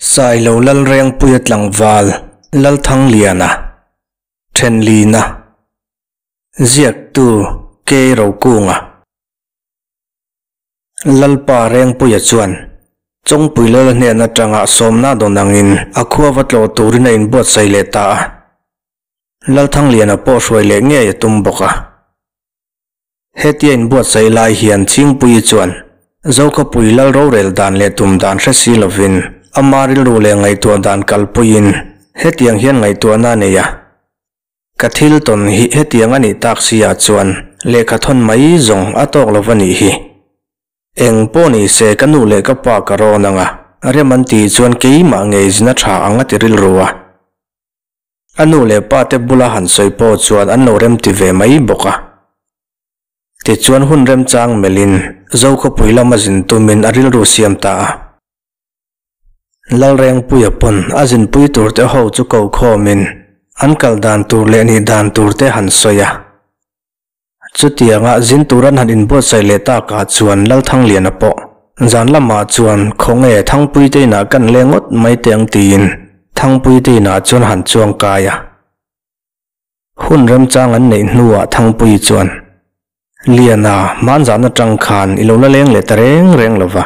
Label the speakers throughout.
Speaker 1: Sailo Lalrengpuia tlangval Lalthangliana, Thenlina, Ziaktu Kei Rokunga. Lalpa Rengpuia chuan Chawngpui Lala hnen atanga sawmna dawn angin a khua va tlawh turin a inbuatsaih leh ta a. Lalthangliana pawh hruai leh ngei a tum bawk a. Hetia inbuatsaih lai hian Chhingpuii chuan Zokhawpui lal rorel dan leh tum dan hre si lovin ama rilru leh ngaihtuah dan kalpuiin hetiang hian ngaihtuahna a nei a. Ka thil tawn hi hetiang a nih tak si ah chuan lehkha thawn mai zawng a tawk lo va nih hi. Eng pawh ni se ka nu leh ka pa ka rawn ang a, rem an tih chuan keimah ngei zin a tha ang a ti rilru a. A nu leh pa te bula han sawi pawh chuan an lo remti ve mai bawk a. Tichuan hun remchang melhin Zokhawpui lama zin tumin a rilru siam ta a. Lalrengpuia pawn a zinpui turte ho chu ko khawmin an kal dan tur leh nih dan turte han sawi a. Chutianga zin tur an han inbuatsaih leh takah chuan Lalthangliana pawh zan lamah chuan khawnge Thangpuite inah kan leng ngawt mai teh ang tiin Thangpuite inah chuan han chuang kai a. Hun remchang an neih hnuah Thangpui chuan, Liana, hmanzahna tang khan i lo la leng leh ta reng reng lo va,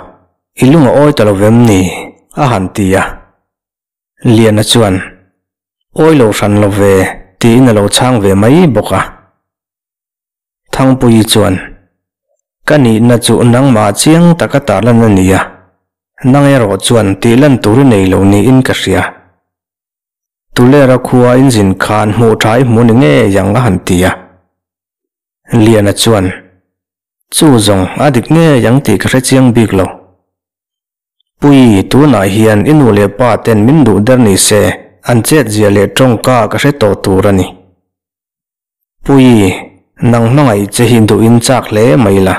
Speaker 1: i lung a awi ta lo vem ni? a han ti a. Liana chuan, Awi lo hran lo ve, tiin a lo chhang ve mai bawk a. Thangpuii chuan, Ka nihna chu nangmah chiang taka tarlan a ni a, nang erawh chuan tihlan tur i nei lo niin ka hria. Tulera khua in zin khan hmuh tha i hmu ni ngei ang a han ti a. Liana chuan, Chu zawng a dik ngei ang tih ka hre chiang bik lo. Pui, tunah hian i nu leh pa ten min duh der ni se, an chet zia leh tawngka ka hre tawh tur a ni. Pui, nang hmangaih che hi duhin chak hle mai la.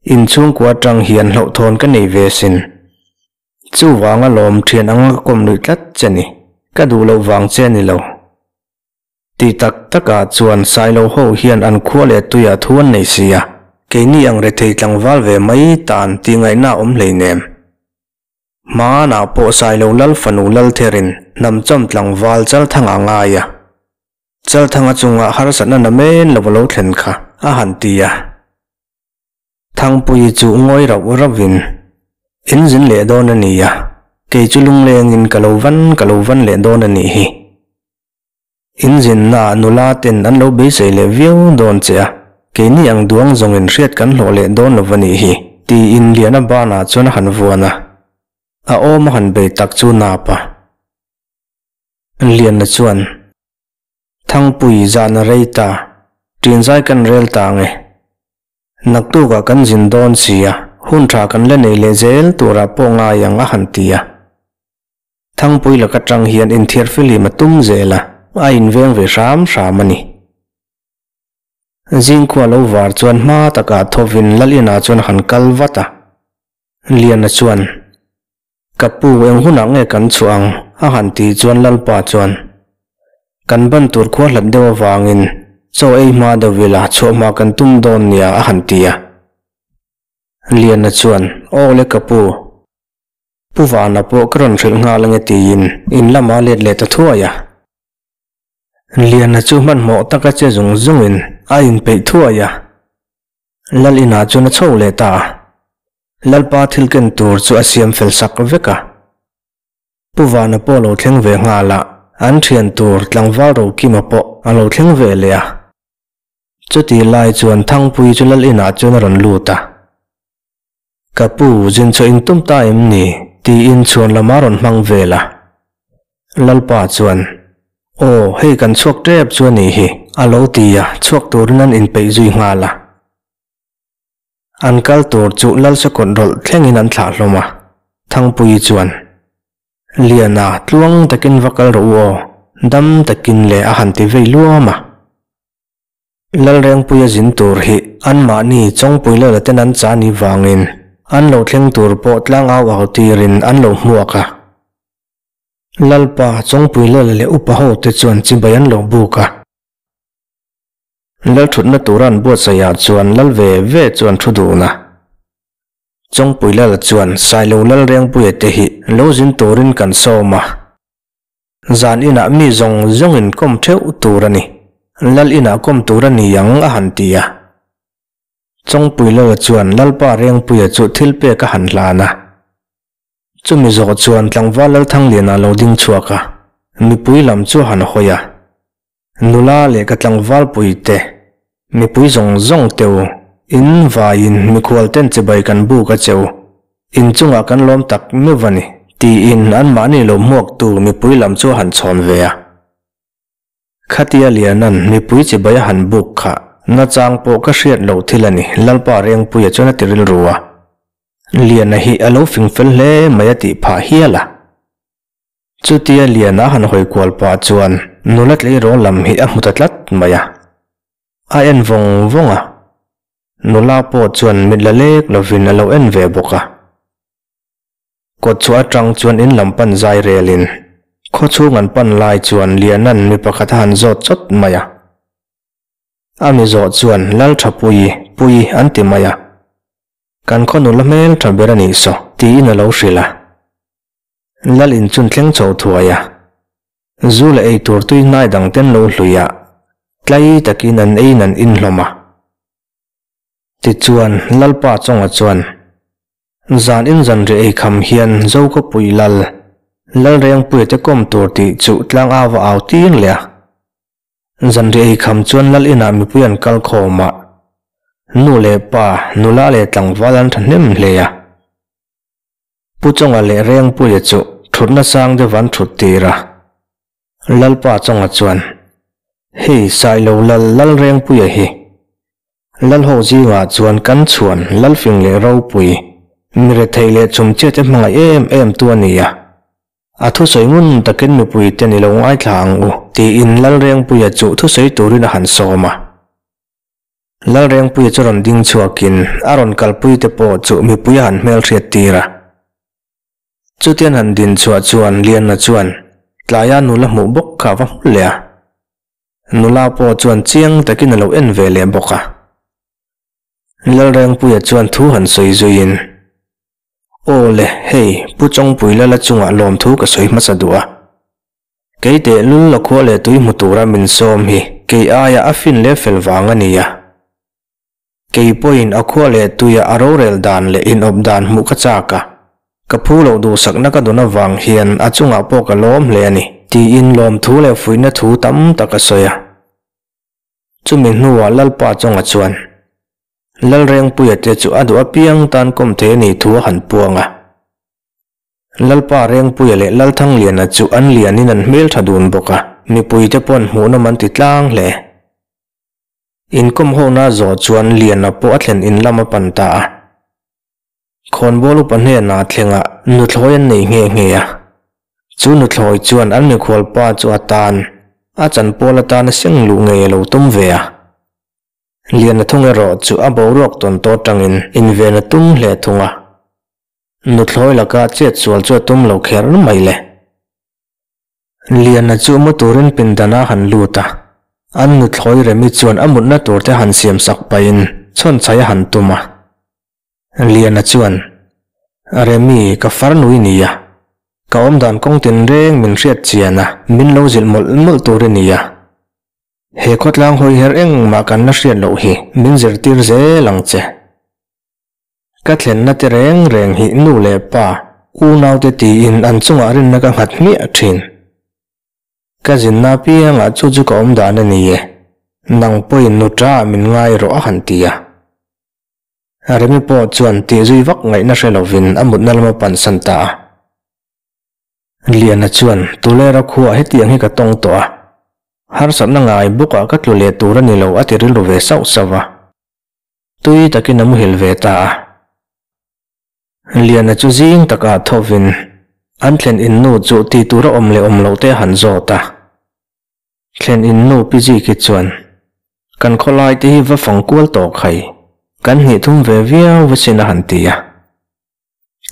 Speaker 1: Inchhungkua atang hian hlauhthawn ka nei ve sin. Chuvanga lawm thian anga ka kawm luih tlat che ni. Ka duh loh vang che ni lo. Ti tak takah chuan Sailo ho hian an khua leh tuiah thu an nei si a, keini ang rethei tlangval ve mai tan tih ngaihna a awm hleinem. Hmanah pawh Sailo lal fanu Laltherin hnamchawm tlangval Chalthanga a ngai a, Chalthanga chungah harsatna na men lo a lo thlen kha a han ti a. Thangpuii chu ngawi rauh rauhin, In zin leh dawn a nia, kei chu lunglengin ka lo van ka lo van leh dawn a nih hi. In zinnaah nula ten an lo beisei leh viau dawn che a, keini ang duang zawngin hriat kan hlawh leh dawn lo va nih hi, tiin Liana banah chuan a han vuan a. A awm a han bei tak chu nap a. Liana chuan, Thangpui zan a rei ta, ṭinzai kan rel ta ang e. Naktukah kan zin dawn si a, hun ṭha kan la nei leh zel turah pawh ngai ang a han ti a. Thangpui laka tang hian inthiar filim a tum zel a, a inveng ve hram hram a ni. Zingkhua lo var chuan hma takah thovin Lalina chuan a han kal vat a. Liana chuan, Ka pu, eng hunah nge kan chhuah ang? a han tih chuan Lalpa chuan, Kan ban tur khua hlat deuh avangin chaw ei hma deuh ila chhuah hma kan tum dawn nia a han ti a. Liana chuan, Aw le ka pu, Pu Vana pawh ka rawn hrilh nghal ange tiin in lamah a let leh ta thuai a. Liana chu hmanhmawh taka che zung zungin a inpeih thuai a. Lal inah chuan a chho leh ta a. Lalpa thil ken tur chu a siam fel sak vek a. Pu Vana pawh a lo thleng ve nghal a, an thian tur tlangval Rokima pawh a lo thleng ve leh a. Chutih lai chuan Thangpui chu Lal inah chuan a rawn lut a. Ka pu, zin chhuah in tum ta em ni? tiin chhuan lam a rawn hmang vel a. Lalpa chuan, Aw, hei kan chhuak tep chu a nih hi, a lo ti a, chhuak turin an inpeih zui nghal a. An kal tur chu Lalsakawt rawlh thlengin an thlah hlawm a. Thangpuii chuan, Liana, tluang takin va kal rawh u aw, dam takin le a han ti vei luam a. Lalrengpuia zin tur hi anmahni Chawngpui Lala ten an chah ni vangin an lo thleng tur pawh tlang au au tirin an lo hmuak a. Lalpa, Chawngpui Lala leh upa ho te chuan chibai an lo buk a. Lalthutna tura an buatsaihah chuan lal ve ve chuan thu dun a. Chawngpui Lala chuan Sailo Lalrengpuia te hi lo zin turin kan sawm a. Zan inah mi zawng zawngin kawm theuh tur a ni. Lal inah kawm tur a ni ang a han ti a. Chawngpui Lala chuan Lalpa Rengpuia chu thil pek a han hlan a. Chumi zawh chuan tlangval Lalthangliana lo ding chhuak a, mipui lam chu a han hawi a. Nula leh ka tlangval puite, mipui zawng zawng teu, in vaiin mikhual ten chibai kan buk a cheu, in chungah kan lawm tak meuh a ni, tiin anmahni lo hmuaktu mipui lam chu a han chhawn ve a. Khatia Liana'n mipui chibai a han buk kha nachang pawh ka hriat loh thil a ni, Lalpa Rengpuia chuan a ti rilru a. Liana hi a lo fing fel hle mai a tih phah hial a. Chutia Liana han hawi kual pah chuan nula tleirawl lam hi a hmu ta tlat mai a. A en vawng vawng a. Nula pawh chuan mit la lek lovin a lo en ve bawk a. Kawt chhuah atang chuan in lam pan zai relin khawchhung an pan lai chuan Liana'n mi pakhat a han zawt chawt mai a. A mi zawh chuan Lalthapui, Pui an ti mai a. Kan khaw nula hmel tha ber a nih saw, tiin a lo hrilh a. Lal in chun thleng chho thuai a. Zu leh ei tur tui hnai dang ten lo hlui a, tlai takin an eiin an inhlawm a. Tichuan, Lalpa chawngah chuan, Zan in zanriah ei kham hian Zokhawpui Lal, Lalrengpuia te kawm tur tih chu tlang au va au tir leh a. Zanriah ei kham chuan Lal inah mipui an kal khawm a. Nu leh pa, nula leh tlangval an thahnem hle a. Pu Chawnga leh Rengpuia chu thutna sang deuh an thut tir a. Lalpa Chawnga chuan, Hei Sailo Lal Lalrengpuia hi. Lalho zingah chuan kan chhuan Lalfing leh Ropui, mi rethei leh chumchiate hmangaih em em tu a ni a. A thusawi ngun takin mipuite ni lo ngaithla ang u, tiin Lalrengpuia chu thusawi turin a han sawm a. Lalrengpuia chu rawn ding chhuakin a rawn kalpuite pawh chu mipui a han hmelhriat tir a. Chutian han din chhuah chuan Liana chuan tlaia nula hmuh bawk kha a va hmu leh a. Nula pawh chuan chiang takin a lo en ve leh bawk a. Lalrengpuia chuan thu han sawi zuiin, Aw le, hei, Pu Chawngpui Lala chungah lawmthu ka sawi hmasa duh a. Kei teh lul la khua leh tui hmu tura min sawm hi kei aia a fin leh fel vang a ni a. Kei pawhin a khua leh tuia a rorel dan leh inawp dan hmuh ka chak a, ka phu loh duhsakna ka dawn avang hian a chungah pawh ka lawm hle a ni, tiin lawmthu leh fuihna thu tam tak a sawi a. Chumi hnuah Lalpa chungah chuan Lalrengpuia te chu a duh apiang tan kawm thei a nih thu a han puang a. Lalpa Rengpuia leh Lalthangliana chu an lianin an hmel tha dun bawk a, mipuite pawn hmuhnawm an ti tlang hle. Inkawm hona zawh chuan Liana pawh a thlen in lam a pan ta a. Khawnbawl upa hnenah thlengah nuthlawi an nei nghe nghe a. Chu nuthlawi chuan an mikhual pa chu a tan, a chanpual atana seng luh ngei a lo tum ve a. Liana thung erawh chu a boruak tawn tawh atangin inven a tum hle thung a. Nuthlawi laka chet sual chu a tum lo kher mai le. Liana chu mu turin pindan a han lut a, an nuthlawi Remi chuan a mutna tur te han siam sak pahin chhawnchhaih a han tum a. Liana chuan, Remi, ka farnu i ni a, ka awmdan kawng tinreng min hriat chian a, min lo zilh mawlh mawlh tur i ni a. He khawtlang hawi her engmah kan la hriat loh hi min zirtir zel ang che. Ka thlenna te reng reng hi nu leh pa, unaute tiin an chungah rinna ka nghat hmiah thin. Ka zinna apiangah chu chu ka awm dan a ni e, nang pawhin nu ta min ngai rawh a han ti a. Remi pawh chuan tih zui vak ngaihna hre lovin a mutna lam a pansan ta a. Liana chuan, Tulera khuaah hetiang hi ka tawng tawh a, harsatna ngai bawkah ka tlu leh tur a ni lo a ti rilru ve sauh sauh a. Tui takin a muhil ve ta a. Liana chu zing takah thovin an thlen in nu chu ti tura awm leh awm loh te a han zawt a. Thlen in nu Pi Ziki chuan, Kan khawlai te hi va fang kual tawh khai, kan hnih thum ve viau va sin a han ti a.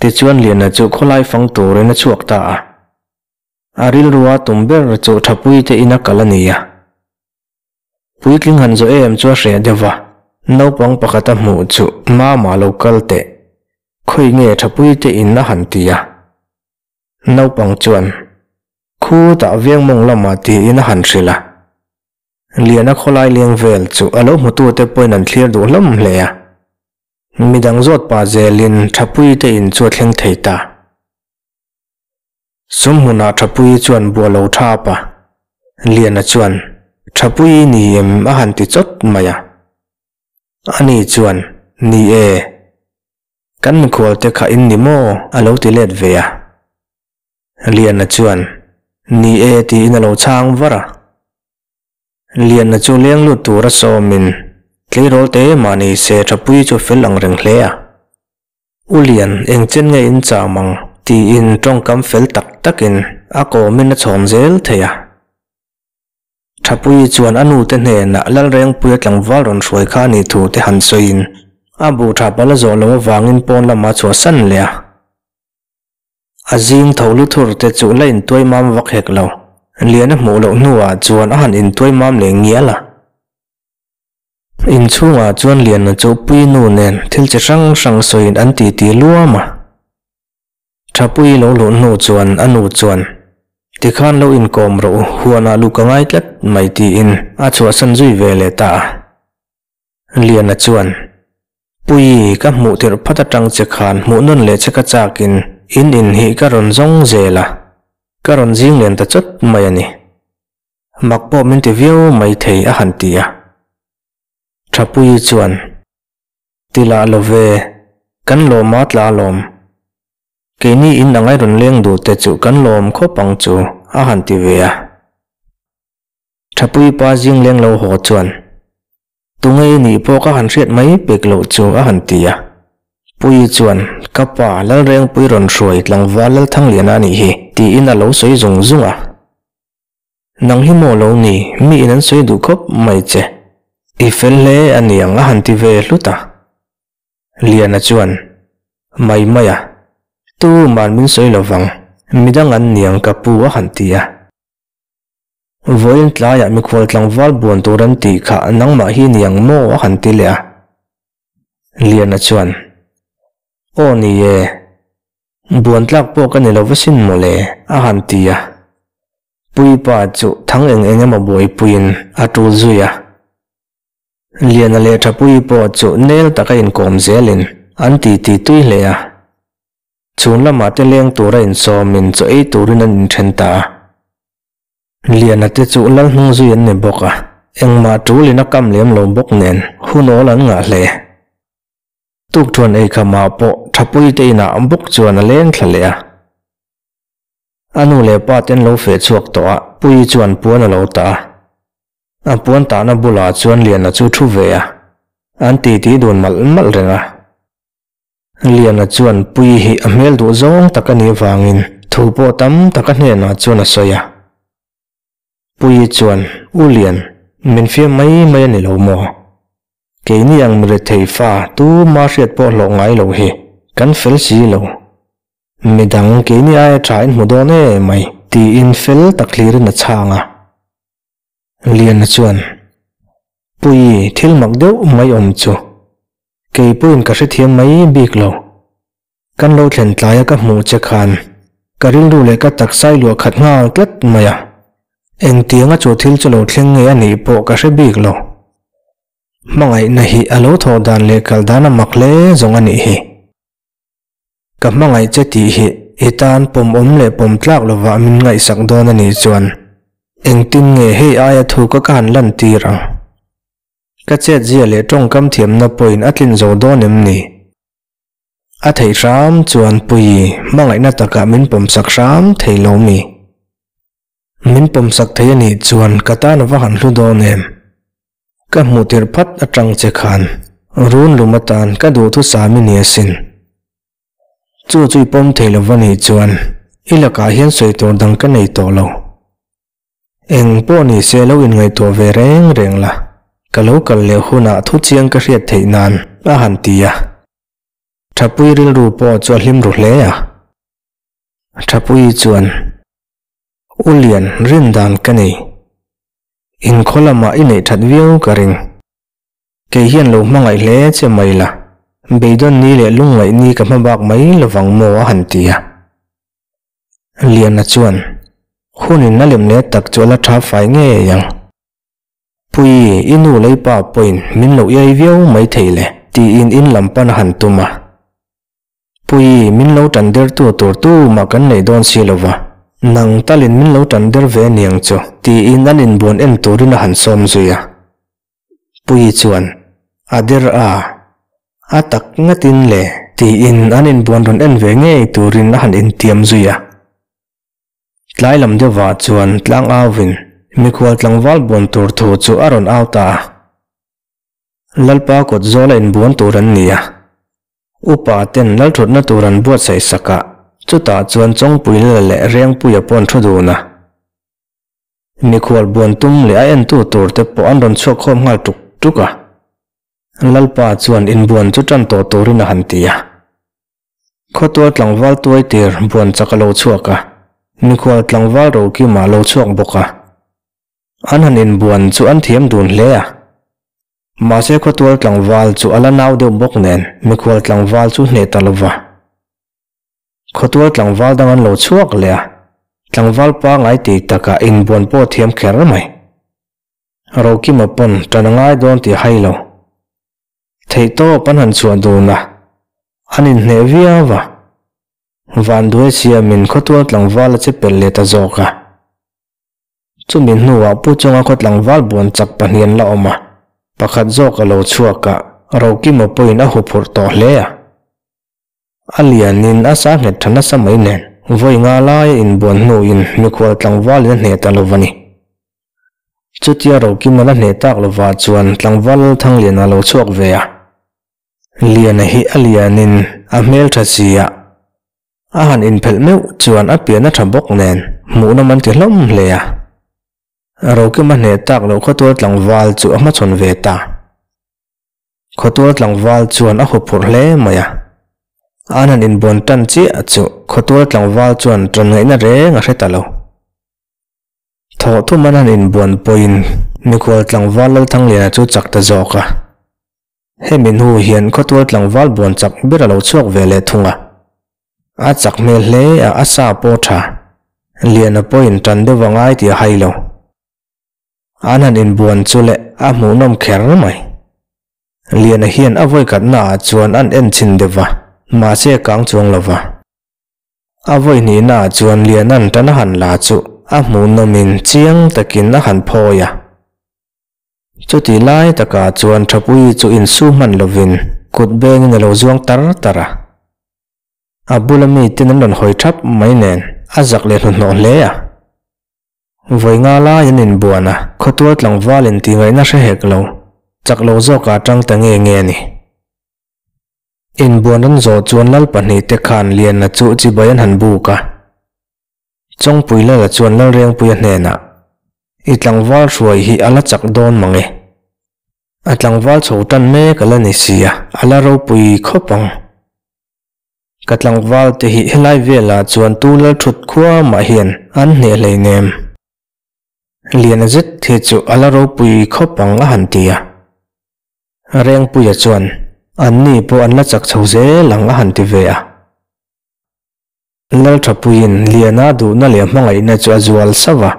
Speaker 1: Tichuan Liana chu khawlai fang turin a chhuak ta a. A rilrua tum ber chu Thapui te ina kal a ni a. Puitling han zawh em chu a hreh deuh va, naupang pakhat a hmuh chu Mama lo kal teh. Khawi nge Thapui te in a han ti a. Naupang chuan, Khutah veng mawng lamah tiin a han hrilh a. Liana khawlai leng vel chu a lo hmutute pawhin an thlir duh hlawm hle a. Midang zawt pah zelin Thapui te in chu a thleng thei ta. Sumhmunah Thapui chuan bua lo thap a, Liana chuan, Thapui i ni em? a han ti chawt mai a. Ani chuan, Ni e. Kan mikhualte kha in ni maw? a lo ti let ve a. Liana chuan, Ni e tiin a lo chhang var a. Liana chu leng lut tura sawmin tleirawl te mahni se Thapui chu fel ang reng hle a. U Lian, eng chen nge in cham ang? tiin tawngkam fel tak takin a kawmin a chhawm zel thei a. Thapuii chuan a nute hnenah Lalrengpuia tlangval rawn hruai kha a nih thu te han sawiin a buh tha pal a zawh loh avangin pawn lamah a chhuahsan leh a. A zing tho lu thur te chu la intuai mam vak hek lo. Lian a hmuh loh hnuah chuan a han intuai mam leh ngial a. Inchhungah chuan Liana chu Puinu nen thil chi hrang hrang sawiin an titi luam a. Thapui lo luh hnu chuan a nu chuan, Tikhan lo inkawm rawh u, huanah luh ka ngai tlat mai tiin a chhuahsan zui ve leh ta a. Liana chuan, Pui, ka hmuh tirh phat atang che khan hmuh nawn leh che ka chakin in in hi ka rawn zawng zel a, ka rawn zing lian ta chawt mai a ni. Mak pawh min ti viau mai thei a han ti a. Thapui chuan, Ti lah lo ve, kan lawm a tla alawm. Keini in angai rawn leng duh te chu kan lawm khawp ang chu, a han ti ve a. Thapui pa zing leng lo haw chuan, Tunge i nih pawh ka han hriat mai pek loh chu, a han ti a. Puii chuan, Ka pa, Lalrengpui rawn hruai tlangval Lalthangliana a nih hi, tiin a lo sawi zung zung a. Nang hi maw lo ni, mi in an sawi duh khawp mai che. I fel hle a niang a han ti ve hlut a. Liana chuan, Mai mai a, tu man min sawi lo vang, midang an niang ka pu a han ti a. Vawiin tlaiah mikhual tlangval buan tur an tih kha nangmah hi niang maw a han ti leh a. Liana chuan, Aw ni e, buan tlak pawh ka ni lo va sin mawle a han ti a. Puipa chu thang eng eng emaw buaipuiin a tul zui a. Liana leh Thapuii pawh chu nel taka inkawm zelin an titi tui hle a. Chhun lamah te leng tura insawmin chaw ei turin an inthen ta a. Liana te chu lal hnung zui an ni bawk a, engmah tulin a kam lem lo bawk nen hunawl an ngah hle. Tukṭhuan eikhamah pawh Thapuii te inah bawk chuan a leng thla leh a. A nu leh pa ten lo feh chhuak tawh a, Puii chuan puan a lo tah a. A puan tahna bulah chuan Liana chu thu ve a, an titi dun malh malh reng a. Liana chuan Puii hi a hmel duh zawng tak a nih vangin thu pawh tam tak a hnenah chuan a sawi a. Puii chuan, U Lian, min fiam mai mai a ni lo maw? Keini ang mi rethei fa tuma hriat pawh hlawh ngai lo hi kan fel si lo. Midang keini aia tha in hmu dawn e mai tiin fel tak hlirin a chhang a. Liana chuan, Puii, thil mak deuh mai awm chu. Kei pawhin ka hrethiam mai bik lo. Kan lo thlen tlaia ka hmuh che khan ka rilru leh ka taksa i luah khat nghal tlat mai a. Engtianga chu thil chu lo thleng nge a nih pawh ka hre bik lo. Hmangaihna hi a lo thawh dan leh kal dan a mak hle zawng a nih hi. Ka hmangaih che tih hi i tan pawmawm leh pawm tlak lovah min ngaihsak dawn a nih chuan engtin nge hei aia thu ka ka han lantir ang? Ka chetzia leh tawngkam thiamna pawhin a tlin zo dawn em ni? A theih hram chuan Puii hmangaihna takah min pawmsak hram thei lo mi? Min pawmsak thei a nih chuan ka tan a va han hlu dawn em? Ka hmuh tirh phat atang che khan run lum atan ka duhthusam i ni asin. Chu chu i pawm thei lo va nih chuan i lakah hian sawi tur dang ka nei tawh lo. Eng pawh ni se lo inngaihtuah ve reng reng la, ka lo kal leh hunah thu chiang ka hriat theih nan a han ti a. Thapui rilru pawh chu a hlim ru hle a. Thapui chuan, U Lian, rin dan ka nei. Inkhaw lamah i neih that viau ka ring. Kei hian lo hmangaih hle che mai la. Beidawn ni leh lungngaih ni ka hma bak mai lovang maw a han ti a. Liana chuan, Hunin a lem leh tak chu a la tha fai ngei ang. Pui, i nu lei pa pawhin min lo iai viau mai thei le, tiin in lam pan a han tum a. Pui, min lo tan dertu tur tumah kan nei dawn si lo va, nang talin min lo tan der ve aniang chu, tiin an inbuan en turin a han sawm zui a. Pui chuan, A der a, a tak ngatin le, tiin an inbuan rawn en ve ngei turin a han intiam zui a. Tlai lam deuhvah chuan tlang auvin mikhual tlangval buan tur thu chu a rawn au ta a. Lalpa kawt zawla inbuan tur an ni a. Upa ten lalthutna tur an buatsaih sak a, chutah chuan Chawngpui Lala leh Rengpuia pawh an thu dun a. Mikhual buan tum leh a entu tur te pawh an rawn chhuak khawm nghal tuk tuk a. Lalpa chuan inbuan chu tan tawh turin a han ti a. Khawtual tlangval tuai tir buan chak a lo chhuak a, mikhual tlangval Rokima a lo chhuak bawk a. An han inbuan chu an thiam dun hle a. Mahse khawtual tlangval chu a la nau deuh bawk nen mikhual tlangval chu hneh ta lo va. Khawtual tlangval dang an lo chhuak leh a, tlangval pangai tih takah inbuan pawh thiam kher mai. Rokima pawn ṭan a ngai dawn tih a hai lo. Theihtawp an han chhuah dun a, an inhneh viau a. Vanduai siamin khawtual tlangval a che pelh leh ta zawk a. Chumi hnuah Pu Chunga khaw tlangval buan chak pahnih an la awm a, pakhat zawk a lo chhuak a, Rokima pawhin a huphurh tawh hle a. A lianin a sa nghet tha nasa mai nen, vawi nga laia inbuan hnuin mikhual tlangvalin a hneh ta lo va ni. Chutia Rokima'n a hneh tak lovah chuan tlangval Lalthangliana a lo chhuak ve a. Liana hi a lianin a hmel tha si a, a han inphelh meuh chuan a pian a tha bawk nen hmuhnawm an ti hlawm hle a. Rokima hneh tak loh khawtual tlangval chu a hmachhawn ve ta. Khawtual tlangval chuan a huphurh hle mai a. An han inbuan tan chiah chu khawtual tlangval chuan tan ngaihna reng a hre ta lo. Thawh thum an han inbuan pawhin mikhual tlangval Lalthangliana chu chak ta zawk a. Hemi hnu hian khawtual tlangval buan chak ber a lo chhuak ve leh thung a. A chak hmel hle a, a sa pawh tha. Liana pawhin tan deuh a ngai tih a hai lo. An han inbuan chu leh a hmuhnawm kher mai. Liana hian a vawikhatna ah chuan an en chhin deuh va, mahse a kang chuang lo va. A vawihnihna ah chuan Liana'n tan a han la chu a hmuhnawmin chiang takin a han phawi a. Chutih lai takah chuan Thapuii chu insu hman lovin kut bengin a lo zuang tar tar a. A bula miten an rawn hawi thap mai nen a zak leh hnuhnawh hle a. Vawi nga lai an inbuan a, khawtual tlangval in tih ngaihna hre hek lo, chak lo zawkah atang ta nge nge a ni. Inbuan an zawh chuan lal pahnihte khan Liana chu chibai an han buk a. Chawngpui Lala chuan Lalrengpuia hnenah, I tlangval hruai hi a la chak dawn mang e. A tlangval chho tan mek a la ni si a, a la ropui khawp ang. Ka tlangval te hi helai velah chuan tu lal thut khua mah hian an hneh hleinem. Liana zet hi chu a la ropui khawp ang a han ti a. Rengpuia chuan, Anni pawh an la chak chho zel ang a han ti ve a. Lalthapuiin Liana duhna leh hmangaihna chu a zual sauh a.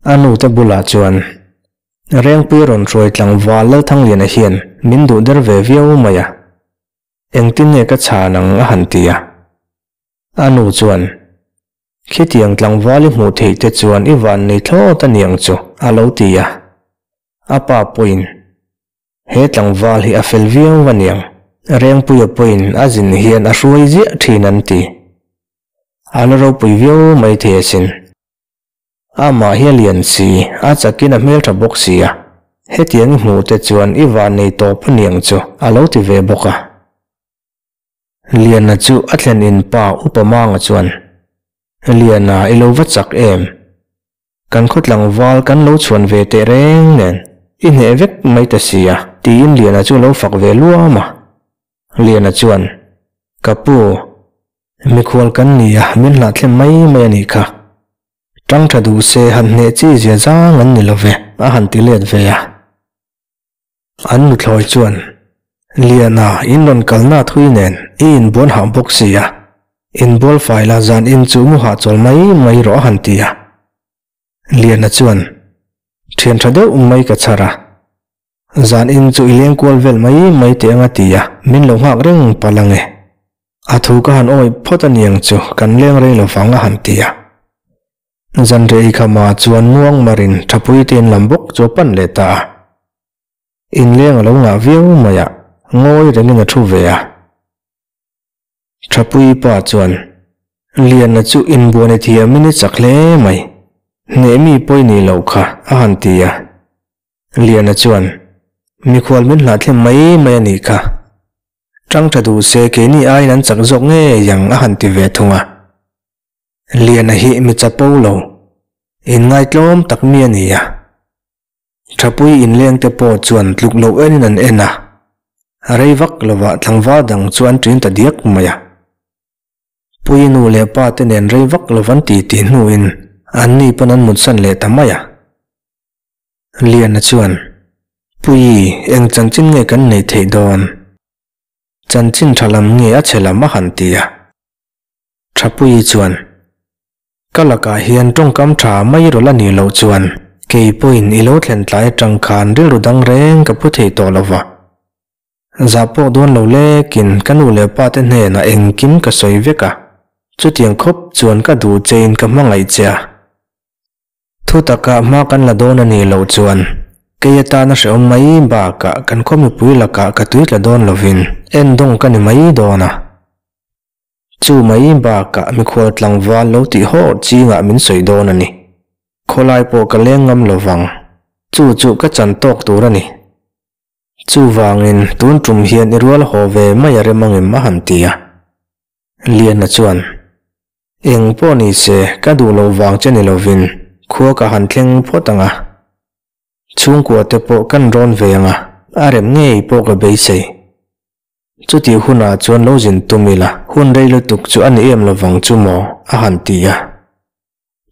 Speaker 1: A nute bulah chuan, Rengpui rawn hruai tlangval Lalthangliana hian min duh der ve viau mai a. Engtin nge ka chhan ang a han ti a. A nu chuan, Khitiang tlangval i hmuh theih te chuan i van nei thlawt a niang chu a lo ti a. A pa pawhin, He tlangval hi a fel viau a niang, Rengpuia pawhin a zin hian a hruai ziah thin an ti. A la ropui viau mai thei asin. Amah hi a lian si, a chakin a hmeltha bawk si a, hetiang i hmuh te chuan i van nei tawp a niang chu a lo ti ve bawk a. Liana chu a thlen in pa Upa Manga chuan, Liana i lo va chak em? Kan khaw tlangval kan lo chhuan ve teh reng nen i hneh vek mai ta si a, tiin Liana chu a lo fak ve luam a. Liana chuan, Ka pu, Mikhual kan ni a, min hlahthlem mai mai a nih kha. Tang tha duh se han hneh chi zia zang an ni lo ve, a han ti let ve a. An nuthlawi chuan, Liana, in rawn kalna thui nen i inbuan hah bawk si a, inbual fai la zan in chu mu hahchawl mai mai rawh a han ti a. Liana chuan, Thian tha deuh mai ka chhar a, zan in chu i leng kual vel mai mai teh ang a ti a, min lo nghak reng palh ang e. A thu ka han awih phawt a niang chu kan leng rei lo vang a han ti a. Zanriah i khama chuan muang marin Thapui te in lam bawk chu a pan leh ta a. Inleng a lo ngah viau mai a, ngawi rengin a thu ve a. Thapui pa chuan, Liana chu inbuan i thiamin i chak hle mai, hneh mi pawi nih loh kha, a han ti a. Liana chuan, Mikhual min hlahthlem mai mai a nih kha. Tang tha duh se keini aiin an chak zawk ngei ang, a han ti ve thung a. Liana hi mi chapo lo, inngaitlawm tak mi a ni a. Thapui inleng te pawh chuan tluk loh enin an en a, rei vak lovah tlangval dang chu an ṭin ta diak mai a. Pui nu leh pa te nen rei vak lo an ti tih hnuin anni pawn an mutsan leh ta mai a. Liana chuan, Pui, eng chanchin nge kan neih theih dawn? Chanchin ṭha lam nge a chhe lam a han ti a. Thapuii chuan, Ka lakah hian tawngkam tha mai rawlh a nih loh chuan kei pawhin i lo thlen tlai atang khan rilru dang reng ka pu thei tawh lo va. Zah pawh dawn lo lekin ka nu leh pa te hnenah engkim ka sawi vek a, chutiang khawp chuan ka duh chein ka hmangaih che a. Thu takah hma kan la dawn a nih loh chuan kei atana hrehawm mai bakah kan khaw mipui lakah ka tui tla dawn lovin endawng ka ni mai dawn a. Chu mai bakah mikhual tlangval lo tih hawr chingah min sawi dawn a ni. Khawlai pawh ka leng ngam lo vang. Chu chu ka chan tawk tur a ni. Chuvangin tun tum hian i rual haw ve mai a rem angem a han ti a. Liana chuan, Eng pawh ni se ka duh loh vang che ni lovin khua ka han thleng phawt ang a. Chhungkua te pawh kan rawn ve ang a, a rem ngei pawh ka beisei. Chutih hunah chuan lo zin tum ila, hun rei lutuk chu a ni em lovang chu maw? a han ti a.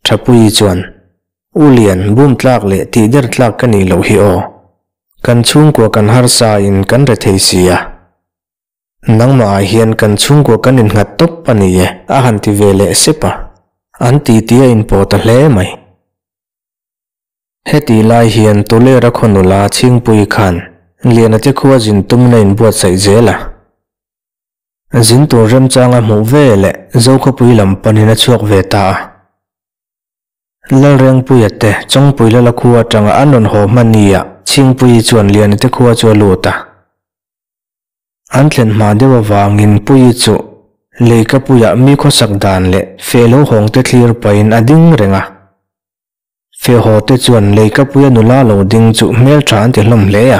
Speaker 1: Thapuii chuan, U Lian, bum tlak leh tih der tlak ka nih loh hi aw. Kan chhungkua kan harsa in kan re thei si a. Nangmah ah hian kan chhungkua kan innghat tawp a ni e, a han ti ve leh sep a. An titi a inpawh ta hle mai. Heti lai hian Tulera khaw nula Chhingpui khan Liana te khua zin tumin a inbuatsaih zel a. Zin tur remchanga hmuh ve leh Zokhawpui lam panin a chhuak ve ta a. Lalrengpuia te Chawngpui lala khua atanga an rawn haw hma nia Chhingpuii chuan Liana te khua chu a lut a. An thlen hma deuh avangin Puii chu leikapuiah mi khawsak dan leh feh lo hawng te thlir pahin a ding reng a. Fehaw te chuan Leikapuia nula lo ding chu hmeltha an ti hlawm hle a.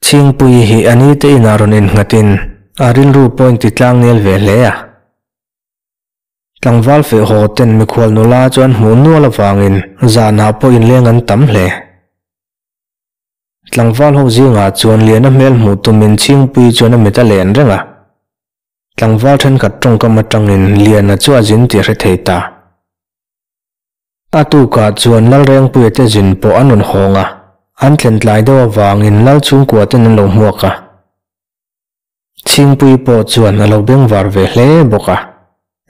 Speaker 1: Chhingpuii hi a ni te inah rawn innghatin a rilru pawh inti tlang nel ve hle a. Tlangval fehaw ten mikhual nula chu an hmuh nual avangin zanah pawh inleng an tam hle. Tlangval ho zingah chuan Liana hmel hmuh tumin Chhingpuii chuan a mit a len reng a. Tlangval thenkhat tawngkam atangin Liana chu a zin tih a hre thei ta. A tukah chuan Lalrengpuia te zin pawh an rawn hawng a, an thlen tlai deuh avangin Lal chhungkua ten an lo hmuak a. Chhingpui pawh chuan a lo bengvar ve hle bawk a,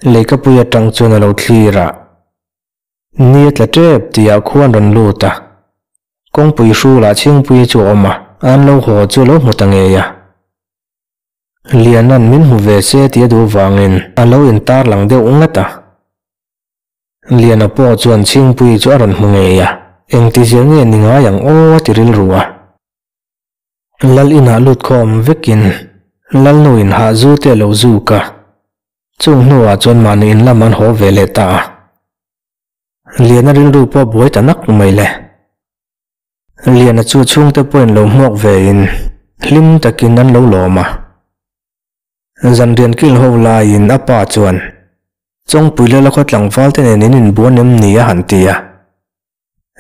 Speaker 1: leikapui atang chuan a lo thlir a. Ni a tla tep tihah khua an rawn lut a, kawngpui hrulah Chhingpuii chu a awm a, an lo haw chu a lo hmu ta ngei a. Liana'n min hmu ve se tih a duh vangin a lo intarlang deuh ngat a. Liana pawh chuan Chhingpuii chu a rawn hmu ngei a, engtizia nge ni ngai ang aw a ti rilru a. Lal inah lut khawm vekin Lalnu in hah zu te a lo zuk a, chung hnuah chuan mahni in lam an haw ve leh ta a. Liana rilru pawh buai ta nak mai le. Liana chu chhungte pawhin lo hmuak ve in hlim takin an lo lawm a. Zanrian kil ho laiin a pa chuan, Chawngpui lala khaw tlangval te nen in inbuan em ni? a han ti a.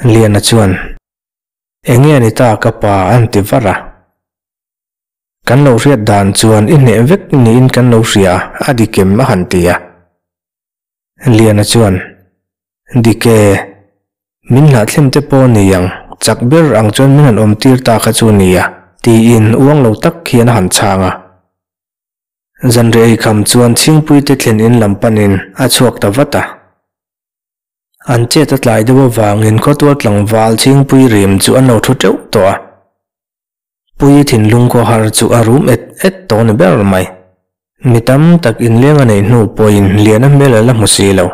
Speaker 1: Liana chuan, Enge a ni ta ka pa? a han ti var a. Kan lo hriat dan chuan i hneh vek niin kan lo hria a, a dik em? a han ti a. Liana chuan, Dik e, min hlahthlem te pawh ni ang, chak ber ang chuan min han awm tir ta kha chu nia, Tiin uang lo tak hian a han chhang a. Zanriah eikham chuan Chhingpuite thlen in lam panin a chhuak ta vat a. An chet a tlai deuh avangin khawtual tlangval Chhingpui rim chu an lo thu teuh tawh a. Pui thinlung khawhar chu a rum et et tawh ni ber mai. Mi tam tak inleng a neih hnu pawhin Liana hmel a la hmu si lo.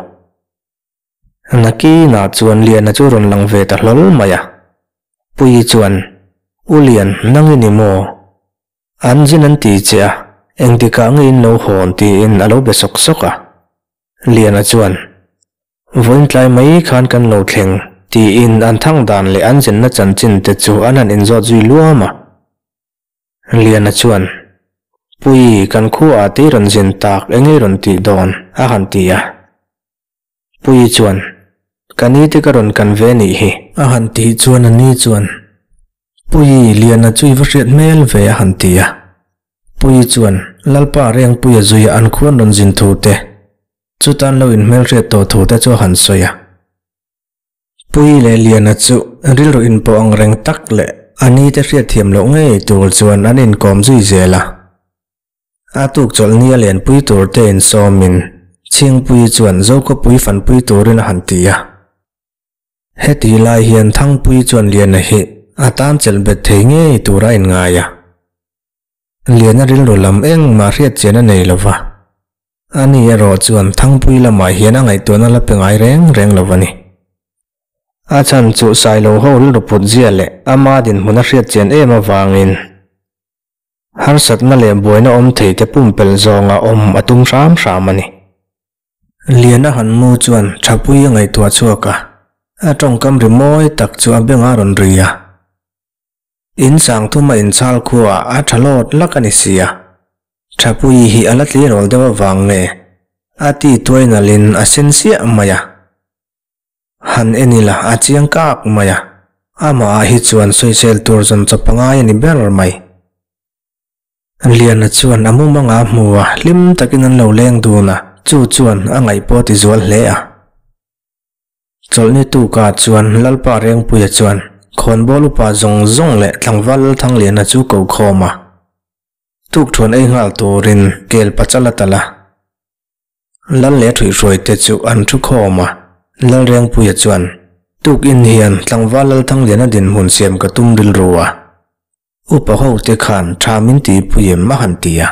Speaker 1: Nakinah chuan Liana chu rawn lang ve ta hlawl mai a. Puii chuan, U Lian, nang i ni maw? An zin an ti che a, engtikah nge in lo hawn tiin a lo be sawk sawk a. Liana chuan, Vawiin tlai mai khan kan lo thleng tiin an thang dan leh an zinna chanchin te chu an han inzawt zui luam a. Liana chuan, Puii, kan khuaah te i rawn zin tak eng i rawn tih dawn? a han ti a. Puii chuan, Ka ni te ka rawn kan ve nih hi. A han tih chuan a ni chuan, Puii, Liana chu i va hriat hmel ve a han ti a. Puii chuan, Lalpa Rengpuia zuia an khuan rawn zin thu te, chutan lo inhmelhriat tawh thu te chu a han sawi a. Puii leh Liana chu rilru inpawh ang reng tak leh a ni te hriatthiam loh ngei tur chuan an inkawm zui zel a. A tuk chawlhni a lenpui tur te insawmin Chhingpuii chuan Zokhawpui fanpui turin a han ti a. Heti lai hian Thangpuii chuan Liana hi a tan chelh bet thei ngei tur a inngai a. Liana rilru lam engmah hriatchian a nei lo va. Ani erawh chuan Thangpui lamah hian a ngaihtuahna la pe ngai reng reng lo a ni. A chhan chu Sailo ho rilru put zia leh ama dinhmun a hriatchian em avangin harsatna leh buaina awm thei te pumpelh zawnga awm a tum hram hram a ni. Liana han mu chuan Thapui a ngaihtuah chhuak a, a tawngkam ri mawi tak chu a bengah a rawn ri a. In sangthuma inchhal khuaah a tha lawt lak a ni si a, Thapui hi a la tleirawl deuh avang nge a ti tuai nalhin a sen siah mai a. Han en ila a chiang kak mai a, amah ah hi chuan sawisel tur zawn chaw pangai a ni ber mai. Liana chuan a mumanga a hmu a, hlim takin an lo leng dun a, chu chuan a ngaih pawh a ti zual hle a. Chawlhni tuka chuan Lalpa Rengpuia chuan khawnbawl upa zawng zawng leh tlangval Lalthangliana chu ko khawm a, tukthuan ei nghal turin kel pachal a talh a. Lal leh ṭhuihhruaite chu an thu khawm a, Lalrengpuia chuan, Tukin hian tlangval Lalthangliana dinhmun siam ka tum rilru a, upa hote khan tha min tihpui em a han ti a.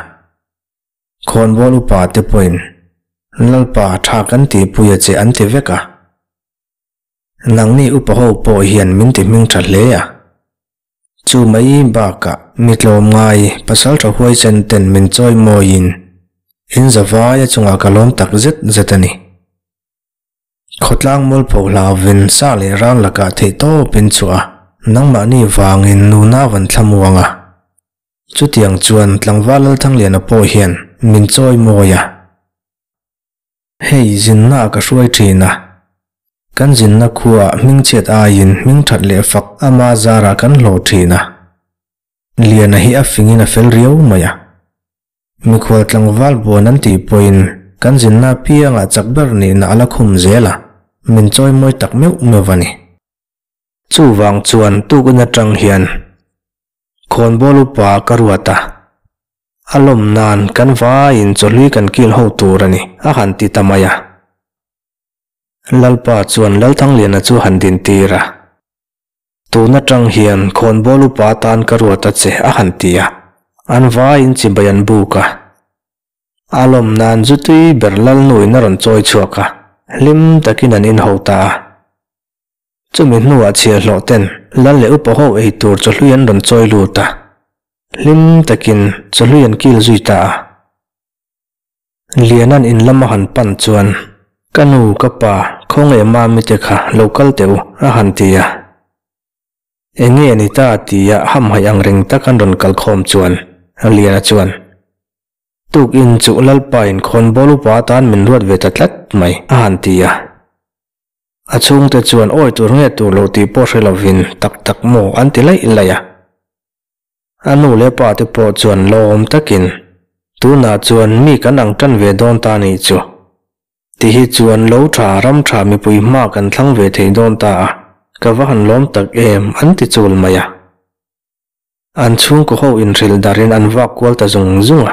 Speaker 1: Khawnbawl upa te pawhin Lalpa tha kan tihpui a che an ti vek a. Nangni upa ho pawh hian min ti hming tha hle a. Chu mai bakah mi tlawm ngai pasal tha huaisen ten min chawi mawiin in zavaia chungah ka lawm tak zet zet a ni. Khawtlang mualpho hlauvin sa leh ral lakah theihtawpin chhuah a, nangmahni vangin nuna van thlamuang a. Chutiang chuan tlangval Lalthangliana pawh hian min chawi mawi a. Hei zinna ka hruai thin a. Kan zinna khuaah hmingchhiat aiin hmingthat leh fak ama zarah kan hlawh thin a. Liana hi a fingin a fel riau mai a. Mikhual tlangval buan an tih pawhin kan zinna apiangah chak ber nihna a la khum zel a, min chawi mawi tak meuh meuh a ni. Chuvang chuan tukin atang hian Khawnbawl upa ka ruat a, a lawm nan kan vaiin chawhlui kan kil ho tur a ni, a han ti ta mai a. Lalpa chuan Lalthangliana chu han din tir a, Tun atang hian khawnbawl upa atan ka ruat a che, a han ti a, an vaiin chibai an buk a. A lawm nan zu tui ber Lalnuin a rawn chawi chhuak a, hlim takin an inho ta a. Chumi hnuah chhiahhlawh ten lal leh upa ho ei tur chawhlui an rawn chawi lut a, hlim takin chawhlui an kil zui ta a. Liana'n in lama han pan chuan, Ka nu, ka pa, khawnge mami te kha lo kal teh u, a han ti a. Enge ni ta tia hamhaih ang reng tak an rawn kal khawm chuan Liana chuan, Tukin chu Lalpa in khawnbawl upa atan min ruat ve ta tlat mai, a han ti a. A chhungte chuan awi tur nge tur lo tih pawh hre lovin tak tak maw an ti laih laih a. A nu leh pa te pawh chuan lawm takin, Tunah chuan mi kan ang tan ve dawn ta nih chu. Ti hi chuan lo tha ram tha mipui hma kan thlang ve thei dawn ta a, ka va han lawm tak em an ti chul mai a. An chhungkaw ho inhrilh darhin an vak kual ta zung zung a.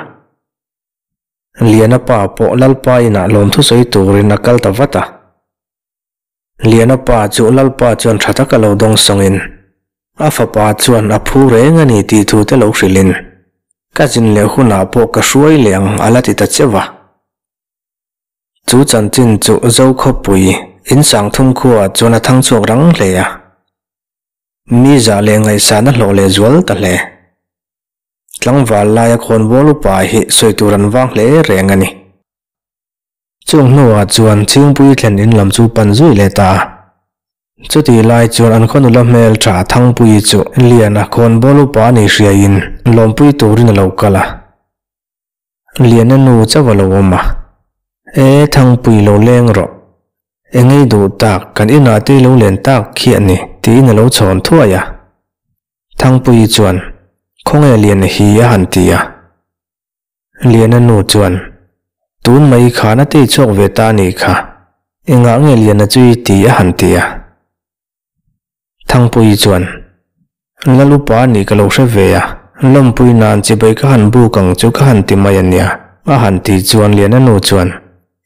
Speaker 1: Liana pa pawh Lalpa inah lawmthu sawi turin a kal ta vat a. Liana pa chu Lalpa chuan tha taka lo dawng sawngin a fapa chuan a phu reng a ni tih thu te lo hrilhin ka zin leh hunah pawh ka hruai leh ang a la ti ta cheuh a. Chu chanchin chu Zokhawpui in Sangthum khuaah chuan a thang chhuak rang hle a. Mi zah leh ngaihsahna hlawh leh zual ta hle. Tlangval laia khawnbawl upa hi sawi tur an vang hle reng a ni. Chung hnuah chuan Chhingpui thlen in lam chu pan zui leh ta a. Chutih lai chuan an khaw nula hmel tha Thangpuii chu Liana khawnbawl upa a nih hriaiin lawmpui turin a lo kal a. Liana nu chauh a lo awm a. E Thangpui lo leng rawh. Engei duh tak kan inah te i lo len tak khi a ni tiin a lo chhawn thuai a. Thangpuii chuan Khawnge Liana hi a han ti a. Liana nu chuan, Tun mai khan a tei chhuak ve ta a nih kha, engah nge Liana chu i ti a han ti a. Thangpuii chuan, Lalupa a nih ka lo hre ve a, lawmpui nan chibai ka han buk ang chu ka han ti mai a nia, a han ti chuan Liana nu chuan,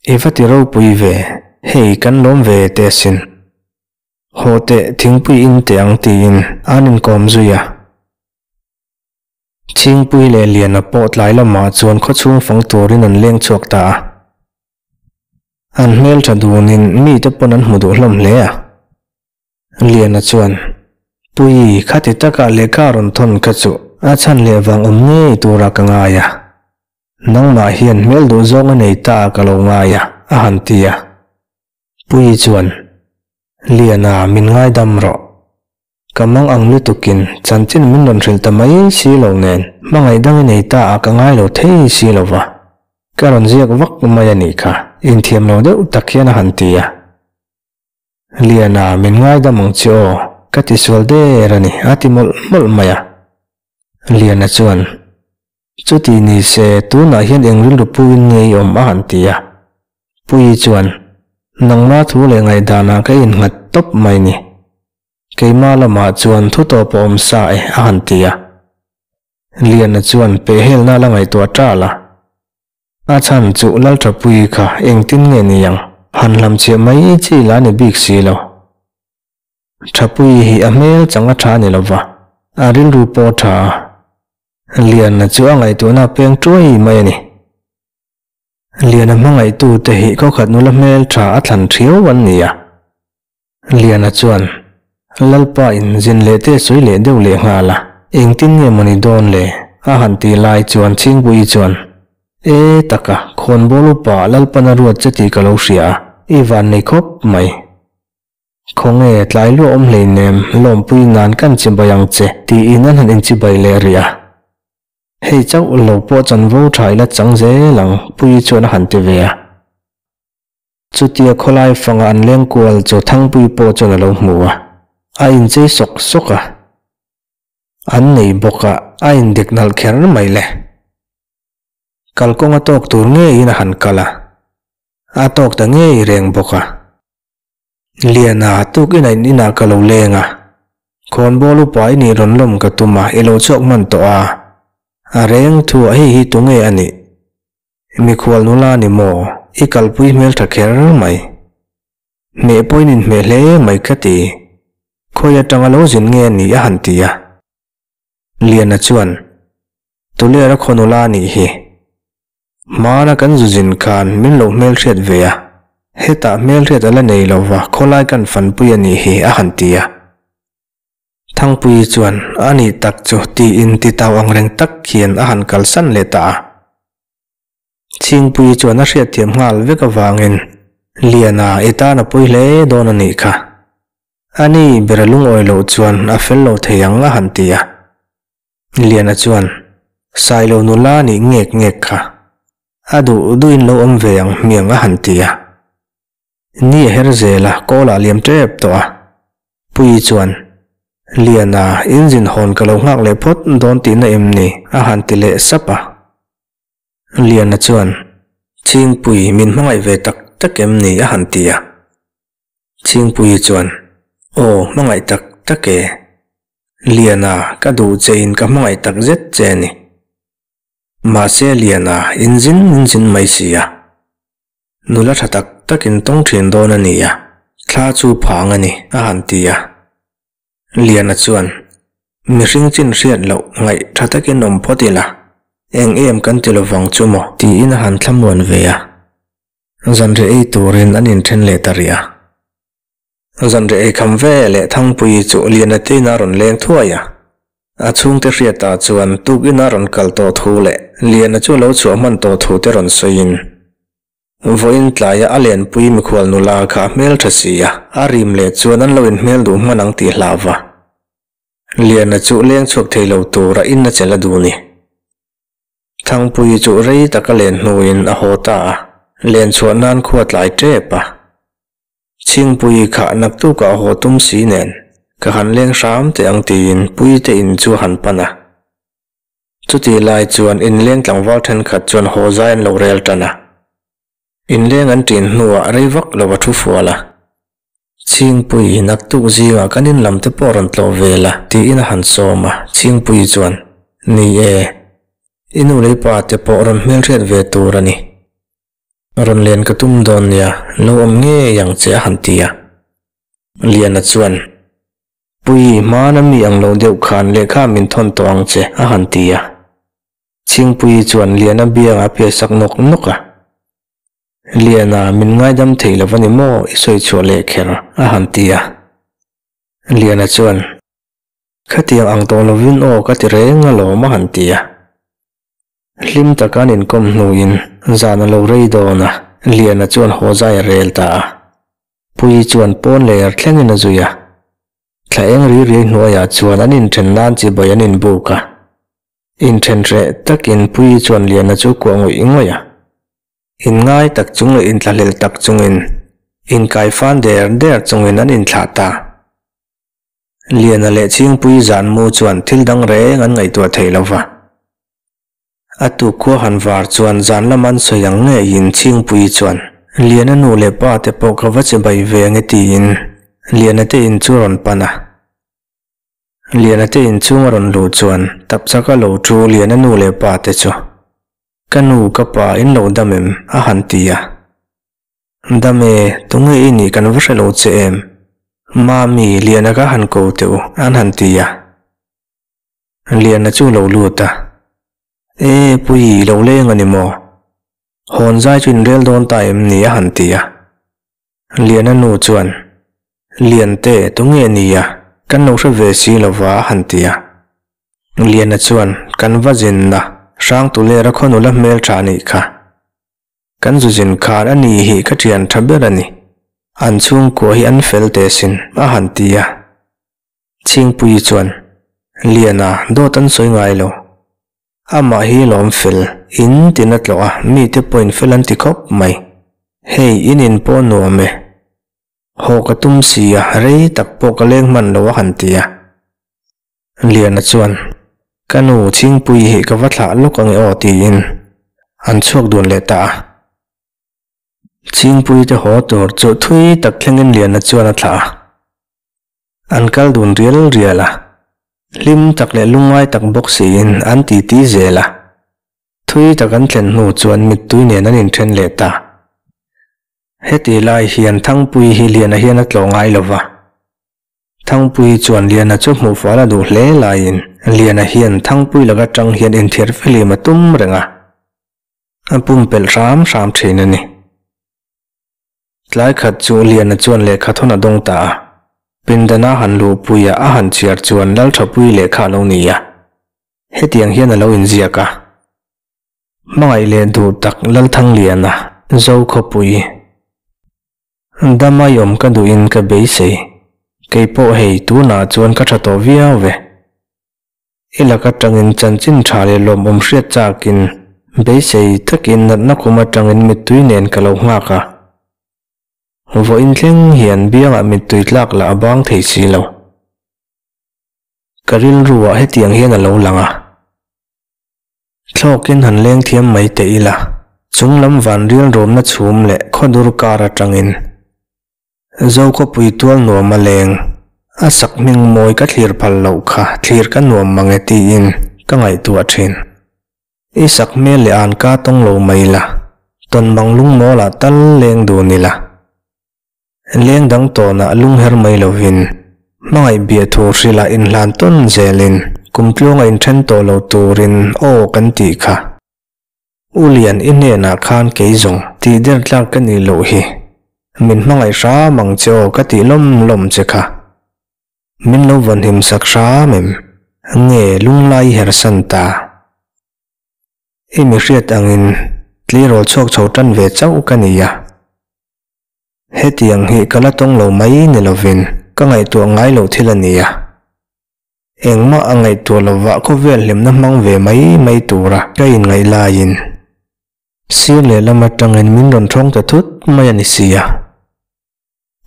Speaker 1: I va ti ropui ve, hei kan lawm ve teh asin. Haw teh thingpui in teh ang tiin an inkawm zui a. Chhingpui leh Liana pawh tlai lamah chuan khawchhung fang turin an leng chhuak ta a. An hmel tha dunin mite pawn an hmu duh hlawm hle a. Liana chuan, Pui, khati taka lehkha rawn thawn kha chu a chhan leh vang awm ngei tura ka ngai a. Nangmah hian hmel duh zawng a nei ta a ka lo ngai a, a han ti a. Pui chuan, Liana, min ngaidam rawh. Ka mang ang lutukin chanchin min rawn hrilh ta mai si lo nen hmangaih dang i nei ta a ka ngai lo thei si lo va. Ka rawn ziak vak mai a nih kha, inthiam lo deuh tak hian a han ti a. Liana, min ngaidam ang che aw, ka ti sual der a ni, a ti mawlh mawlh mai a. Liana chuan, Chuti ni se, tunah hian eng rilru puiin nge i awm a han ti a. Puii chuan, Nangma thu leh ngaihdanah ka innghat tawp mai ni. Keimah lamah chuan thu tawp a awm sa e a han ti a. Liana chuan pehhelna la ngaihtuah ṭal a. A chhan chu Lalṭhapuii kha engtin nge ni ang? Han hlamchhiah mai chi la ni bik si lo. Ṭhapuii hi a hmel chang a ṭha ni lova, a rilru pawh a ṭha a. Liana chu a ngaihtuahna a peng ṭuai mai a ni. Liana hmangaihtute hi khawkhat nula hmel ṭha a thlan ṭhiau an ni a. Liana chuan, Lalpa in zin leh te sawi leh deuh leh nghal a, engtin nge maw ni dawn le? a han ti lai chuan Chhingpuii chuan, E taka, khawnbawl upa Lalpan a ruat che tih ka lo hria a, i van nei khawp mai. Khawnge, tlai luah awm hleinem, lawmpui nan kan chibai ang che, tiin an han inchibai leh rih a. Hei chauh lo pawh chanvo tha ila chang zel ang, Puii chuan a han ti ve a. Chutia khawlai fanga an leng kual chu Thangpui pawh chuan a lo hmu a, a inchei sawk sawk a. An nei bawk a, a indik nalh kher mai le. Kalkawng a tawk tur ngeiin a han kal a, a tawk ta ngei reng bawk a. Liana, tukin a in inah ka lo leng a, khawnbawl upa i nih rawn lawm ka tum a, i lo chhuak hman tawh a. A reng thu ah hei hi tunge a nih? Mikhual nula ni maw? I kalpui hmel tha kher mai. Hmeh pawhin inhmeh hle mai ka ti. Khawi atanga lo zin nge a nih a han ti a. Liana chuan, Tulera khaw nula a nih hi. Hmana kan zu zin khan min lo hmelhriat ve a. Hetah hmelhriat a la nei lo va, khawlai kan fanpui a nih hi a han ti a. Thangpuii chuan a nih tak chu tiin titau ang reng tak hian a han kalsan leh ta a. Chhingpuii chuan a hriatthiam nghal vek avangin, Liana, i tan a pawi hle dawn a nih kha. A ni ber a lungawi loh chuan a fel lo thei ang a han ti a. Liana chuan, Sailo nula nih ngek ngek kha. A duh duhin lo awm ve ang hmiang a han ti a. Ni a her zel a, kawl ah liam tep tawh a. Puii chuan, Liana, in zin hawn ka lo nghak leh phawt dawn tihna em ni? a han ti leh sap a. Liana chuan, Chhingpui, min hmangaih ve tak tak em ni? a han ti a. Chhingpuii chuan, Aw, hmangaih tak tak e. Liana, ka duh che in ka hmangaih tak zet che a ni. Mahse Liana, in zin in zin mai si a. Nula tha tak tak in tawng thin dawn a ni a, thla chu phang a ni, a han ti a. Liana chuan, Mihring chin hriat loh ngaih tha takin awm phawt ila, eng em kan ti lovang chu maw? Tiin a han thlamuan ve a. Zanriah ei turin an inthen leh ta rih a. Zanriah ei kham ve leh Thangpuii chu Liana te ina rawn leng thuai a. A chhungte hriatah chuan tuk ina rawn kal tawh thu leh Liana chu lo chhuah hman tawh thu te rawn sawiin, Vawiin tlaia a lenpui mikhual nula kha a hmeltha si a, a rim leh chuan an lo inhmel duh hman ang tih hlau va. Liana chu leng chhuak thei lo tura in a chelh a duh ni. Thangpuii chu rei taka len hnuin a haw ta a, len chhuah nan khua tlai tep a. Chhingpuii kha naktukah a haw tum si nen, ka han leng hram teh ang tiin Puite in chu a han pan a. Chutih lai chuan inleng tlangval thenkhat chuan haw zai an lo rel tan a. Inleng an ṭin hnuah rei vak lo a thu fual a. Chhingpui, naktuk zingah kan in lam te pawh rawn tlawh ve la, tiin a han sawm a. Chhingpui chuan, Ni e, i nu leh i pa te pawh rawn hmelhriat ve tur a ni. Rawn len ka tum dawn nia, lo awm ngei ang che a han ti a. Liana chuan, Pui, hmana mi ang lo deuh khan lehkha min thawn tawh ang che, a han ti a. Chhingpuii chuan Liana biangah a piaisak nawk nawk a. Liana, min ngaidam thei lo va ni maw i sawi chhuah leh kher? a han ti a. Liana chuan, Khatiang ang tawh lovin aw ka ti reng alawm a han ti a. Hlim taka an inkawm hnuin zan a lo rei dawn a, Liana chuan haw zai a rel ta a. Puii chuan pawn ler thlengin a zui a. Thla eng ri riai hnuaiah chuan an inthen nan chibai an inbuk a. Inthen hreh takin Puii chuan Liana chu kuah ngawih ngawih a. Inngai tak chung leh inthlahlel tak chungin, inkai fan der der chungin an inthlah ta. Liana leh Chhingpuii zan mu chuan thil dang reng an ngaihtuah thei lo va. A tuk khua han var chuan zan lam an sawi ang ngeiin Chhingpuii chuan, Liana nu leh pa te pawh ka va che bai ve ange tiin Liana te in chu rawn pan a. Liana te inchhung a rawn luh chuan tap chaka lo thu Liana nu leh pa te chu, Ka nu, ka pa, in lo dam em? a han ti a. Dam e, tunge i nih kan va hre lo che em? Mami, Liana ka han ko teh u, an han ti a. Liana chu lo lut a. E, Puii, i lo leng a ni maw? Hawn zai chu in rel dawn ta em ni? a han ti a. Liana nu chuan, Liante, tunge ni a? Kan lo hre ve si lo va, a han ti a. Liana chuan, Kan va zinna, Hrangtulera khaw nula hmeltha nih kha. Kan zu zin khan a ni hi ka thian tha ber a ni. An chhungkua hi an fel teh sin, a han ti a. Chhingpuii chuan, Liana, dawt an sawi ngai lo. Amah hi lawm fel, in tin a tlawh a, mite pawhin fel an ti khawp mai. Hei, in in pawh nuam e. Haw ka tum si a, rei tak pawh ka leng hman lo a han ti a. Liana chuan, Ka nu, Chhingpuii hi ka va thlah lawk ange aw tiin an chhuak dun leh ta a. Chhingpuii te haw tur chu thui tak thlengin Liana chuan a thlah a. An kal dun rial rial a, hlim tak leh lungngai tak bawk siin an titi zel a. Thui tak an thlen hnu chuan mittui nen an inthen leh ta. Heti lai hian Thangpuii hi Liana hian a tlawh ngai lo va. Thangpuii chuan Liana chu hmuh fal a duh hle laiin Liana hian Thangpuii laka tang hian inthiar fihlim a tum reng a, a pumpelh hram hram thin a ni. Tlai khat chu Liana chuan lehkha thawn a dawng ta a, pindana han luhpuia a han chhiar chuan Lalthapui lehkha a lo ni a, hetiang hian a lo inziak a, Hmangaih leh duh tak Lalthangliana, Zokhawpui. Dam a iawm ka duhin ka beisei, kei pawh hei tunah chuan ka tha tawh viau ve. I lak atangin chanchin tha leh lawmawm hriat chakin beisei takin natna kum atangin mittui nen ka lo nghak a. Vawiin thleng hian biangah mittui tlak lah a bang thei si lo. Ka rilruah hetiang hian a lo lang a. Thlawkin han leng thiam mai teh ila, chunglam vanrial rawmna chhum leh khawdur kar atangin Zokhawpui tual nuam a leng. A sakhming mawi ka thlir phal loh kha thlir ka nuam mang e tiin ka ngaihtuah thin. I sakhmel leh an ka tawng lo mai la, tawnmang lungmawlah tal leng dun ila. Leng dang tawnah lungher mai lovin, hmangaih bia thu hrilah inhlan tawn zelin kumtluanga inthen tawh lo turin aw kan tih kha. U Lian i hnenah khan kei zawng tih der tlak ka nih loh hi. Min hmangaih hram ang che aw ka tih lawm lawm che kha. Min lo vawnhim sak hram em? Nge lunglai i hersan ta? I mi hriat angin tleirawl chhuak chho tan ve chauh ka ni a. Hetiang hi ka la tawng lo mai ni lovin ka ngaihtuah ngai loh thil a ni a. Engmah a ngaihtuah lova khawvel hlimna hmang ve mai mai tura ka inngaih laiin sir lehlam atangin min rawn thawng ta thut mai a ni si a.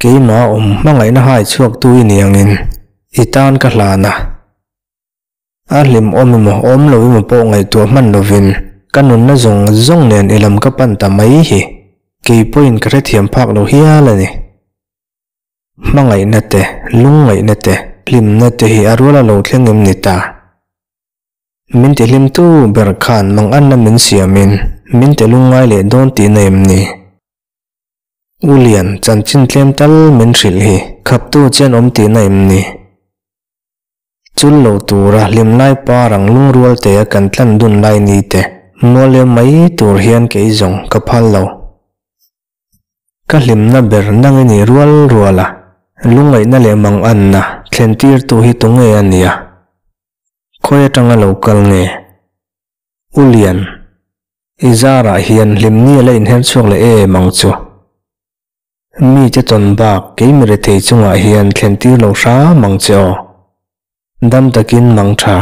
Speaker 1: Keimah awm hmangaihna hai chhuaktu i ni angin i tan ka hlan a. A hlim awm emaw awm lo emaw pawh ngaihtuah hman lovin ka nunna zawng zawng nen i lam ka pan ta mai hi kei pawhin ka hrethiam phak lo hial a ni. Hmangaihna te, lungngaihna te, hlimna te hi a rual a lo thleng em ni ta? Min ti hlimtu ber khan manganna min siamin min ti lungngai leh dawn tihna em ni? U Lian, chanchin tlem tal min hrilh hi khaptu chian awm tihna em ni? Chul lo tura hlimlai parang lungrual te a kan tlan dun lai ni te mual mai tur hian kei zawng ka phal lo. Ka hlimna ber nang i ni rual rual a, lungaihna leh manganna thlen tirtu hi tunge a nia? Khawi atanga lo kal nge? U Lian, i zarah hian hlimni a la inher chhuak leh em ang chu. Mi te tawn bak kei mi rethei chungah hian thlen tir lo hram ang che aw. Dam takin mang tha.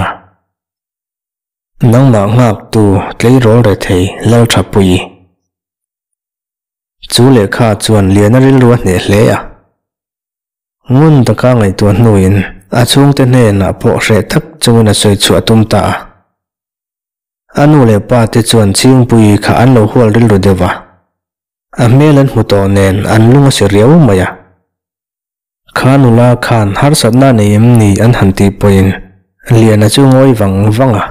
Speaker 1: Nangmah nghaktu tleirawl rethei Lalthapui. Chu lehkha chuan Liana rilru a hneh hle a. Ngun taka ngaihtuah hnuin a chhungte hnenah pawh hreh tak chungin a sawi chhuah a tum ta a. A nu leh pa te chuan Chhingpuii kha an lo hual rilru deuh a. A hmel an hmu tawh nen an lung a si riau mai a. Kha nula khan harsatna nei em ni an han tih pawhin Liana chu ngawi vang vang a.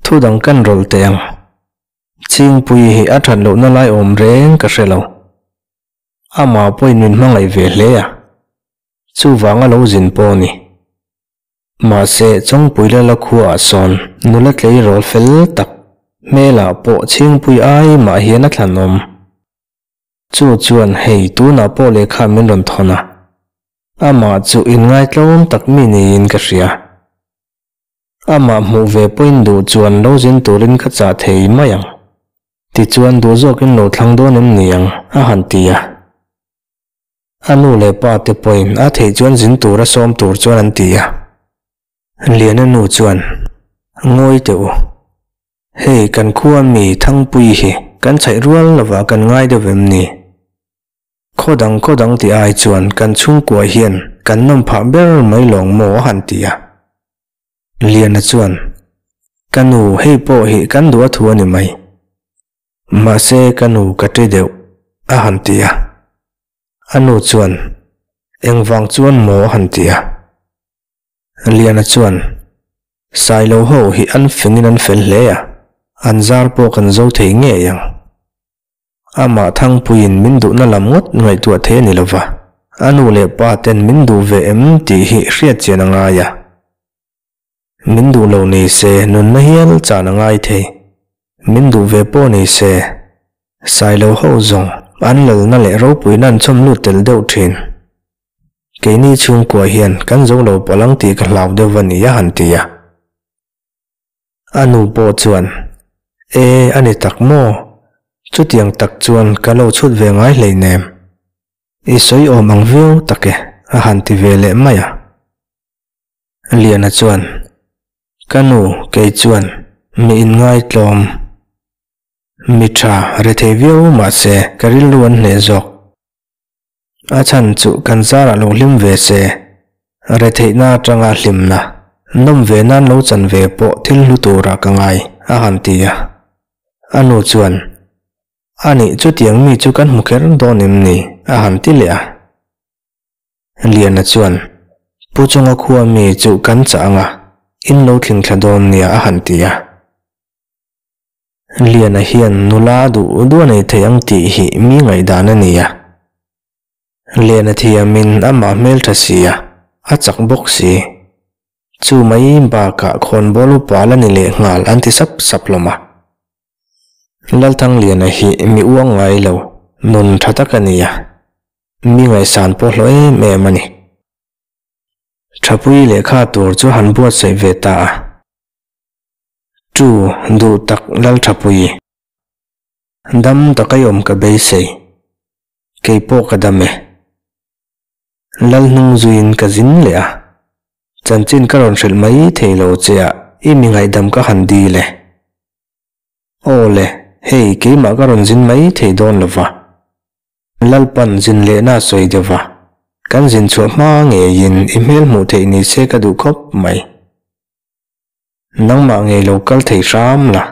Speaker 1: Thu dang kan rawlh teh ang. Chhingpui hi a that lohna lai awm reng ka hre lo. Amah pawhin min hmangaih ve hle a. Chuvanga lo zin pawh a ni. Mahse, Chawngpui lala khuaah sawn nula tleirawl fel tak hmelah pawh Chhingpui ai mah hian a thlan awm. Chu chuan hei tunah pawh lehkha min rawn thawn a, amah chu inngaitlawn tak mi niin ka hria. Amah hmuh ve pawhin duh chuan lo zin turin ka chah thei mai ang. Tichuan duh zawkin lo thlang dawn em ni ang a han ti a. A nu leh pa te pawhin a theih chuan zin tura sawm tur chuan an ti a. Liana nu chuan, Ngawi teh u. Hei kan khua mi Thangpui hi kan chhaih rual lovah kan ngai deuh em ni? Khaw dang khaw dang tih ai chuan kan chhungkua hian kan nawm phah ber mai lawng maw a han ti a. Liana chuan, Ka nu hei pawh hi kan duh a thu a ni mai. Mahse ka nu ka ṭi deuh, a han ti a. A nu chuan, Engvang chuan maw? a han ti a. Liana chuan, Sailo ho hi an fingin an fel hle a, an zar pawh kan zo thei ngei ang. Amah Thangpuiin min duhna lam ngawt ngaihtuah thei a ni lova, a nu leh pa ten min duh ve em tih hi hriat chian a ngai a. Min duh lo ni se nunna hial chan a ngai thei. Min duh ve pawh ni se, Sailo ho zawng an lalna leh ropuina an chhawm lut tel deuh thin. Keini chhungkua hian kan zo lo palh ang tih ka hlau deuh a ni a han ti a. A nu pawh chuan, E, a ni tak maw? Chutiang tak chuan ka lo chhut ve ngai hleinem. I sawi awm ang viau tak e, a han ti ve leh mai a. Liana chuan, Ka nu, kei chuan mi inngaitlawm, mi tha rethei viau mahse ka rilru an hneh zawk. A chhan chu kan zarah lo hlim ve se, retheihna atanga hlimna, nawm ve nan lo chan ve pawh thil hlu turah ka ngai, a han ti a. A nu chuan, Anih chutiang mi chu kan hmu kher dawn em ni? a han ti leh a. Liana chuan. Pu Chunga khua mi chu kan chah ang a, in lo tling thla dawn nia a han ti a. Liana hian nula duh duh a nei thei ang tih hi mi ngaihdan a ni a. Liana thiamin amah hmeltha si a, a chak bawk si. Chu mai bakah khawnbawl upa la ni leh nghal an ti sap sap hlawm a. Lalthangliana hi mi uang ngai lo, nun tha tak a ni a, mi ngaihsan pawh hlawh em em a ni. Thapui lehkha tur chu han buatsaih ve ta a. Chu duh tak Lalthapui. Dam taka i awm ka beisei. Kei pawh ka dam e. Lal hnung zuiin ka zin leh a. Chanchin ka rawn hrilh mai thei lo che a, i mi ngaihdam ka han dil e. Aw le, hei keimah ka rawn zin mai thei dawn lo va. Lalpan zin lehna a sawi deuh va, kan zin chhuah hma ngeiin i hmel hmuh theih ni se ka duh khawp mai. Nangmah ngei lo kal thei hram la.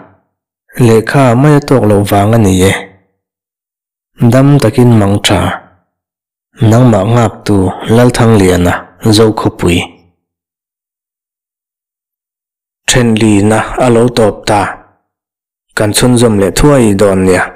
Speaker 1: Lehkha mai a tawk loh vang a ni e. Dam takin mang tha. Nangmah nghaktu Lalthangliana Zokhawpui. Thenlina a lo tawp ta. Kan chhunzawm leh thuai dawn nia.